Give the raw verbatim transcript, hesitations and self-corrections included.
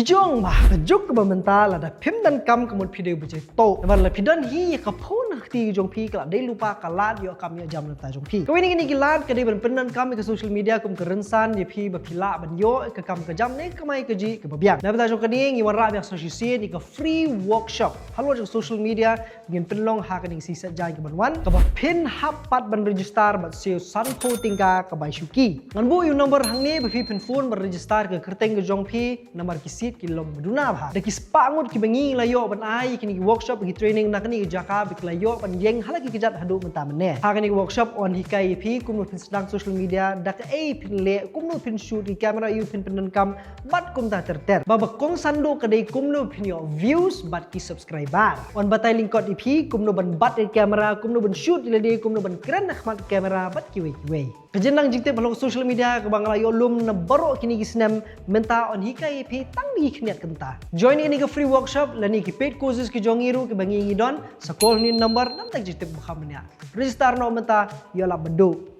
Jong ba ka juk kaba mynta lada phim donkam ka mut phi dei ba jai to. Namar la phi don hi ïa ka phone ha kti jong phi ka la dei lypa ka lad ïoh kam ïoh jam na ka bynta jong phi. Kawei na kine ki lad ka dei ban pyndonkam ïa ka social media kum ka rynsan ïa phi ba phi lah ban ïoh ka kam ka jam ne ka kamai kajih kaba biang. Na ka bynta jong kane ngi wanrah biang sa shisien ïa ka free workshop halor jong social media. Ngin pynlong ha kane ka shisha jaiñ kaban wan kaba phin hap pat ban register bad siew sanphew tyngka ka bai shuki. Ngan buh ïa u number hangne ba phi phin phone ban register ka kyrteng ka jong phi. Namar ki seat ki long ba duna bha. Da ki spah ngut kiba ngi la ïoh ban ai ïa kine ki workshop ki training na kane ka jaka ba ki la ïoh ban ïeng ha la ki kjat haduh mynta mynne. Ha kane ka workshop yn hikai ïa phi kumno phin sdang social media, da kaei phin leh, kumno phin shoot, ki camera aiu phin pyndonkam bad kumta ter ter. Ba ba kongsan duh ka dei kumno phin ïoh views bad ki subscriber. Yn batai lyngkot ïa phi kumno ban bat ïa ka camera, kumno ban shoot ïa lade, kumno ban kren ha khmat ka camera bad kiwei kiwei. Ka jingnang jingtip halor social media kaba nga la ïoh lum na baroh kine ki snem, mynta yn hikai ïa phi tang da ki khyndiat kynta. Join ïa kane ka free workshop lane ki paid courses ki jong ngi ruh kiba ngi ngi don, sa call hangne number, namar jingtip ba kham bniah. Register noh mynta, ïoh lap ban duh.